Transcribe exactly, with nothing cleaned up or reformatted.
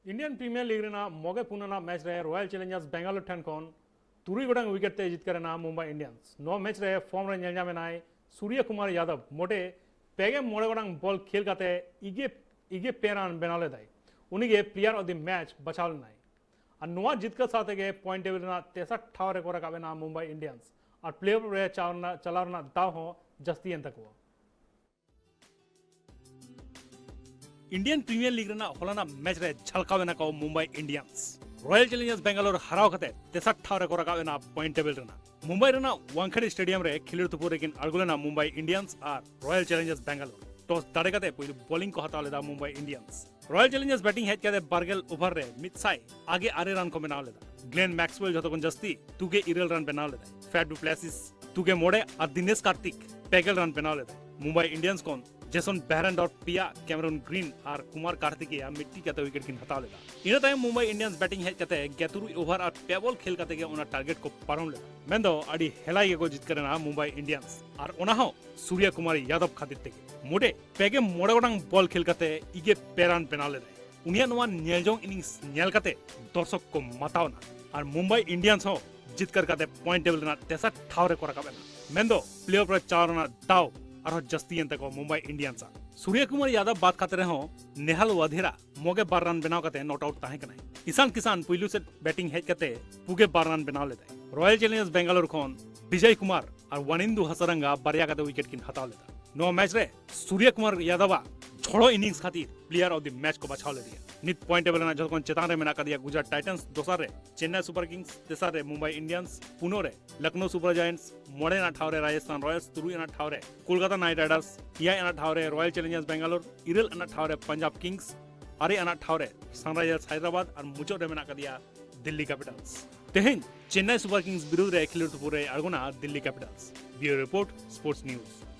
Indian Premier League ᱨᱮᱱᱟᱜ ᱢᱚᱜᱮ ᱯᱩᱱ ᱟᱱᱟᱜ ᱢᱮᱪ ᱨᱮ Royal Challengers Bangalore ᱴᱷᱮᱱ ᱠᱷᱚᱱ ᱛᱩᱨᱩᱭ ᱜᱚᱴᱟᱝ ᱣᱤᱠᱮᱴ ᱛᱮ ᱡᱤᱛᱠᱟᱹᱨ ᱮᱱᱟ ᱢᱩᱢᱵᱟᱭ ᱤᱱᱰᱤᱭᱟᱱᱥ᱾ ᱱᱚᱣᱟ ᱢᱮᱪ ᱨᱮ ᱯᱷᱚᱨᱢ ᱨᱮ ᱧᱮᱞ ᱧᱟᱢ ᱮᱱᱟᱭ ᱥᱩᱨᱭᱟ ᱠᱩᱢᱟᱨ ᱭᱟᱫᱚᱵ᱾ ᱢᱚᱴᱮ ᱯᱮ ᱜᱮ ᱢᱚᱬᱮ ᱜᱚᱴᱟᱝ ᱵᱚᱞ ᱠᱷᱮᱞ ᱠᱟᱛᱮ ᱤᱜᱮ ᱤᱜᱮ ᱯᱮ ᱨᱟᱱ ᱵᱮᱱᱟᱣ ᱞᱮᱫᱟᱭ᱾ ᱩᱱᱤᱜᱮ Player of the Match ᱵᱟᱪᱷᱟᱣ ᱞᱮᱱᱟᱭ᱾ ᱟᱨ ᱱᱚᱣᱟ ᱡᱤᱛᱠᱟᱹᱨ ᱥᱟᱶ ᱛᱮᱜᱮ ᱯᱚᱭᱮᱱᱴ ᱴᱮᱵᱤᱞ ᱨᱮᱱᱟᱜ ᱛᱮᱥᱟᱨ ᱴᱷᱟᱶ ᱨᱮᱠᱚ ᱨᱟᱠᱟᱵ ᱮᱱᱟ ᱢᱩᱢᱵᱟᱭ ᱤᱱᱰᱤᱭᱟᱱᱥ᱾ ᱟᱨ ᱯᱞᱮ ᱚᱯᱷ ᱨᱮ ᱪᱟᱞᱟᱣ ᱨᱮᱱᱟᱜ, ᱪᱟᱞᱟᱣ ᱨᱮᱱᱟᱜ ᱫᱟᱣ ᱦᱚᱸ ᱡᱟᱹᱥᱛᱤᱭᱮᱱ ᱛᱟᱠᱚᱣᱟ᱾ ᱤᱱᱰᱤᱭᱟᱱ ᱯᱨᱤᱢᱤᱭᱟᱨ ᱞᱤᱜᱽ ᱨᱮᱱᱟᱜ ᱦᱚᱞᱟᱱᱟᱜ ᱢᱮᱪ ᱨᱮ ᱡᱷᱟᱞᱠᱟᱣ ᱮᱱᱟ ᱠᱚ ᱢᱩᱢᱵᱟᱭ ᱤᱱᱰᱤᱭᱟᱱᱥ᱾ ᱨᱚᱭᱟᱞ ᱪᱮᱞᱮᱧᱡᱟᱨᱥ ᱵᱮᱝᱜᱟᱞᱳᱨ ᱦᱟᱨᱟᱣ ᱠᱟᱛᱮ ᱛᱮᱥᱟᱨ ᱴᱷᱟᱶ ᱨᱮᱠᱚ ᱨᱟᱠᱟᱵ ᱮᱱᱟ ᱯᱚᱭᱮᱱᱴ ᱴᱮᱵᱤᱞ ᱨᱮᱱᱟᱜ᱾ ᱢᱩᱢᱵᱟᱭ ᱨᱮᱱᱟᱜ ᱣᱟᱝᱠᱷᱮᱲᱮ ᱥᱴᱮᱰᱤᱭᱟᱢ ᱨᱮ ᱠᱷᱮᱞᱳᱰ ᱛᱩᱯᱩ ᱨᱮᱠᱤᱱ ᱟᱬᱜᱚ ᱞᱮᱱᱟ ᱢᱩᱢᱵᱟᱭ ᱤᱱᱰᱤᱭᱟᱱᱥ ᱟᱨ ᱨᱚᱭᱟᱞ ᱪᱮᱞᱮᱧᱡᱟᱨᱥ ᱵᱮᱝᱜᱟᱞᱳᱨ᱾ ᱴᱚᱥ ᱫᱟᱲᱮ ᱠᱟᱛᱮ ᱯᱩᱭᱞᱩ ᱵᱚᱞᱤᱝ ᱠᱚ ᱦᱟᱛᱟᱣ ᱞᱮᱫᱟ ᱢᱩᱢᱵᱟᱭ ᱤᱱᱰᱤᱭᱟᱱᱥ᱾ ᱨᱚᱭᱟᱞ ᱪᱮᱞᱮᱧᱡᱟᱨᱥ ᱵᱮᱴᱤᱝ ᱦᱮᱡ ᱠᱟᱛᱮ ᱵᱟᱨᱜᱮᱞ ᱳᱵᱷᱟᱨ ᱨᱮ ᱢᱤᱫ ᱥᱟᱭ ᱟᱜᱮ ᱟᱨᱮ ᱨᱟᱱ ᱠᱚ ᱵᱮᱱᱟᱣ ᱞᱮᱫᱟ᱾ ᱜᱞᱮᱱ ᱢᱮᱠᱥᱣᱮᱞ ᱡᱷᱚᱛᱚ ᱠᱷᱚᱱ ᱡᱟᱹᱥᱛᱤ ᱛᱩᱜᱮ ᱤᱨᱟᱹᱞ ᱨᱟᱱ ᱵᱮᱱᱟᱣ ᱞᱮᱫᱟᱭ᱾ ᱯᱷᱮᱵ ᱰᱩ ᱯᱞᱮᱥᱤᱥ ᱛᱩᱜᱮ ᱢᱚᱬᱮ ᱟᱨ ᱫᱤᱱᱮᱥ ᱠᱟᱨᱛᱤᱠ ᱯᱮᱜᱮᱞ ᱨᱟᱱ ᱵᱮᱱᱟᱣ ᱞᱮᱫᱟᱭ᱾ ᱢᱩᱢᱵᱟᱭ ᱤᱱᱰᱤᱭᱟᱱᱥ ᱠᱷᱚᱱ ᱡᱮᱥᱚᱱ ᱵᱮᱦᱨᱮᱱᱰᱚᱨ ᱯᱮᱭᱟ, ᱠᱮᱢᱨᱚᱱ ᱜᱨᱤᱱ ᱟᱨ ᱠᱩᱢᱟᱨ ᱠᱟᱨᱛᱤᱠᱮᱭᱟ ᱢᱤᱫᱴᱤᱡ ᱠᱟᱛᱮ ᱣᱤᱠᱮᱴ ᱠᱤᱱ ᱦᱟᱛᱟᱣ ᱞᱮᱫᱟ᱾ ᱤᱱᱟᱹ ᱛᱟᱭᱚᱢ ᱢᱩᱢᱵᱟᱭ ᱤᱱᱰᱤᱭᱟᱱᱥ ᱵᱮᱴᱤᱝ ᱦᱮᱡ ᱠᱟᱛᱮ ᱜᱮᱞ ᱛᱩᱨᱩᱭ ᱳᱵᱷᱟᱨ ᱟᱨ ᱯᱮ ᱵᱚᱞ ᱠᱷᱮᱞ ᱠᱟᱛᱮ ᱜᱮ ᱚᱱᱟ ᱴᱟᱨᱜᱮᱴ ᱠᱚ ᱯᱟᱨᱚᱢ ᱞᱮᱫᱟ᱾ ᱢᱮᱱᱫᱚ ᱟᱹᱰᱤ ᱦᱮᱞᱟᱭ ᱜᱮᱠᱚ ᱡᱤᱛᱠᱟᱹᱨ ᱮᱱᱟ ᱢᱩᱢᱵᱟᱭ ᱤᱱᱰᱤᱭᱟᱱᱥ, ᱟᱨ ᱚᱱᱟ ᱦᱚᱸ ᱥᱩᱨᱭᱟ ᱠᱩᱢᱟᱨ ᱭᱟᱫᱚᱵ ᱠᱷᱟᱹᱛᱤᱨ ᱛᱮᱜᱮ᱾ ᱢᱚᱴᱮ ᱯᱮ ᱜᱮ ᱢᱚᱬᱮ ᱜᱚᱴᱟᱝ ᱵᱚᱞ ᱠᱷᱮᱞ ᱠᱟᱛᱮ ᱤᱜᱮ ᱯᱮ ᱨᱟᱱ ᱵᱮᱱᱟᱣ ᱞᱮᱫᱟᱭ᱾ ᱩᱱᱤᱭᱟᱜ ᱱᱚᱣᱟ ᱧᱮᱞᱡᱚᱝ ᱤᱱᱤᱝᱥ ᱧᱮᱞ ᱠᱟᱛᱮ ᱫᱚᱨᱥᱚᱠ ᱠᱚ ᱢᱟᱛᱟᱣ ᱮᱱᱟ᱾ ᱟᱨ ᱢᱩᱢᱵᱟᱭ ᱤᱱᱰᱤᱭᱟᱱᱥ ᱦᱚᱸ ᱡᱤᱛᱠᱟᱹᱨ ᱠᱟᱛᱮ ᱯᱚᱭᱮᱱᱴ ᱴᱮᱵᱤᱞ ᱨᱮᱱᱟᱜ ᱛᱮᱥᱟᱨ ᱴᱷᱟᱶ ᱨᱮᱠᱚ ᱨᱟᱠᱟᱵ ᱮᱱᱟ᱾ ᱢᱮᱱᱫᱚ ᱯᱞᱮ ᱚᱯᱷ ᱨᱮ ᱪᱟᱞᱟᱣ ᱨᱮᱱᱟᱜ ᱫᱟᱣ ᱟᱨᱦᱚᱸ ᱡᱟᱹᱥᱛᱤᱭᱮᱱ ᱛᱟᱠᱚᱣᱟ ᱢᱩᱢᱵᱟᱭ ᱤᱱᱰᱤᱭᱟᱱᱥ ᱟᱜ᱾ ᱥᱩᱨᱭᱟ ᱠᱩᱢᱟᱨ ᱭᱟᱫᱚᱵ ᱵᱟᱫ ᱠᱟᱛᱮ ᱨᱮᱦᱚᱸ ᱱᱮᱦᱟᱞ ᱣᱟᱫᱷᱮᱨᱟ ᱢᱚᱜᱮ ᱵᱟᱨ ᱨᱟᱱ ᱵᱮᱱᱟᱣ ᱠᱟᱛᱮ ᱱᱚᱴ ᱟᱣᱩᱴ ᱛᱟᱦᱮᱸ ᱠᱟᱱᱟᱭ᱾ ᱤᱥᱟᱱ ᱠᱤᱥᱟᱱ ᱯᱩᱭᱞᱩ ᱥᱮᱴ ᱵᱮᱴᱤᱝ ᱦᱮᱡ ᱠᱟᱛᱮ ᱯᱩᱜᱮ ᱵᱟᱨ ᱨᱟᱱ ᱵᱮᱱᱟᱣ ᱞᱮᱫᱟᱭ᱾ ᱨᱚᱭᱟᱞ ᱪᱮᱞᱮᱧᱡᱟᱨᱥ ᱵᱮᱝᱜᱟᱞᱳᱨ ᱠᱷᱚᱱ ᱵᱤᱡᱚᱭ ᱠᱩᱢᱟᱨ ᱟᱨ ᱣᱟᱱᱤᱱᱫᱩ ᱦᱟᱥᱟᱨᱟᱝᱜᱟ ᱵᱟᱨᱭᱟ ᱠᱟᱛᱮ ᱣᱤᱠᱮᱴ ᱠᱤᱱ ᱦᱟᱛᱟᱣ ᱞᱮᱫᱟ᱾ ᱱᱚᱣᱟ ᱢᱮᱪ ᱨᱮ ᱥᱩᱨᱭᱟ ᱠᱩᱢᱟᱨ ᱭᱟᱫᱚᱵ ᱟᱜ ᱡᱷᱚᱲᱚ ᱤᱱᱤᱝᱥ ᱠᱷᱟᱹᱛᱤᱨ ᱯᱞᱮᱭᱟᱨ ᱚᱯᱷ ᱫᱤ ᱢᱮᱪ ᱠᱚ ᱵᱟᱪᱷᱟᱣ ᱞᱮᱫᱮᱭᱟ᱾ ᱱᱤᱛ ᱯᱚᱭᱮᱱᱴ ᱴᱮᱵᱤᱞ ᱨᱮᱱᱟᱜ ᱡᱷᱚᱛᱚ ᱠᱷᱚᱱ ᱪᱮᱛᱟᱱ ᱨᱮ ᱢᱮᱱᱟᱜ ᱟᱠᱟᱫᱮᱭᱟ ᱜᱩᱡᱽᱨᱟᱴ ᱴᱟᱭᱴᱟᱱᱥ, ᱫᱚᱥᱟᱨ ᱨᱮ ᱪᱮᱱᱱᱟᱭ ᱥᱩᱯᱟᱨ ᱠᱤᱝᱥ, ᱛᱮᱥᱟᱨ ᱨᱮ ᱢᱩᱢᱵᱟᱭ ᱤᱱᱰᱤᱭᱟᱱᱥ, ᱯᱩᱱᱚ ᱨᱮ ᱞᱚᱠᱷᱱᱳ ᱥᱩᱯᱟᱨ ᱡᱟᱭᱮᱱᱴᱥ, ᱢᱚᱬᱮ ᱟᱱᱟᱜ ᱴᱷᱟᱶ ᱨᱮ ᱨᱟᱡᱚᱥᱛᱷᱟᱱ ᱨᱚᱭᱟᱞᱥ, ᱛᱩᱨᱩᱭ ᱟᱱᱟᱜ ᱴᱷᱟᱶ ᱨᱮ ᱠᱳᱞᱠᱟᱛᱟ ᱱᱟᱭᱤᱴ ᱨᱟᱭᱰᱟᱨᱥ, ᱮᱭᱟᱭ ᱟᱱᱟᱜ ᱴᱷᱟᱶ ᱨᱮ ᱨᱚᱭᱟᱞ ᱪᱮᱞᱮᱧᱡᱟᱨᱥ ᱵᱮᱝᱜᱟᱞᱳᱨ, ᱤᱨᱟᱹᱞ ᱟᱱᱟᱜ ᱴᱷᱟᱶ ᱨᱮ ᱯᱟᱧᱡᱟᱵᱽ ᱠᱤᱝᱥ, ᱟᱨᱮ ᱟᱱᱟᱜ ᱴᱷᱟᱶ ᱨᱮ ᱥᱟᱱᱨᱟᱭᱡᱟᱨᱥ ᱦᱟᱭᱫᱨᱟᱵᱟᱫᱽ ᱟᱨ ᱢᱩᱪᱟᱹᱫ ᱨᱮ ᱢᱮᱱᱟᱜ ᱟᱠᱟᱫᱮᱭᱟ ᱫᱤᱞᱞᱤ ᱠᱮᱯᱤᱴᱟᱞᱥ᱾ ᱛᱮᱦᱮᱧ ᱪᱮᱱᱱᱟᱭ ᱥᱩᱯᱟᱨ ᱠᱤᱝᱥ ᱵᱤᱨᱩᱫᱷ ᱨᱮ ᱠᱷᱮᱞᱳᱰ ᱛᱩᱯᱩ ᱨᱮᱭ ᱟᱬᱜᱚᱱᱟ Delhi Capitals. Bureau report, sports news.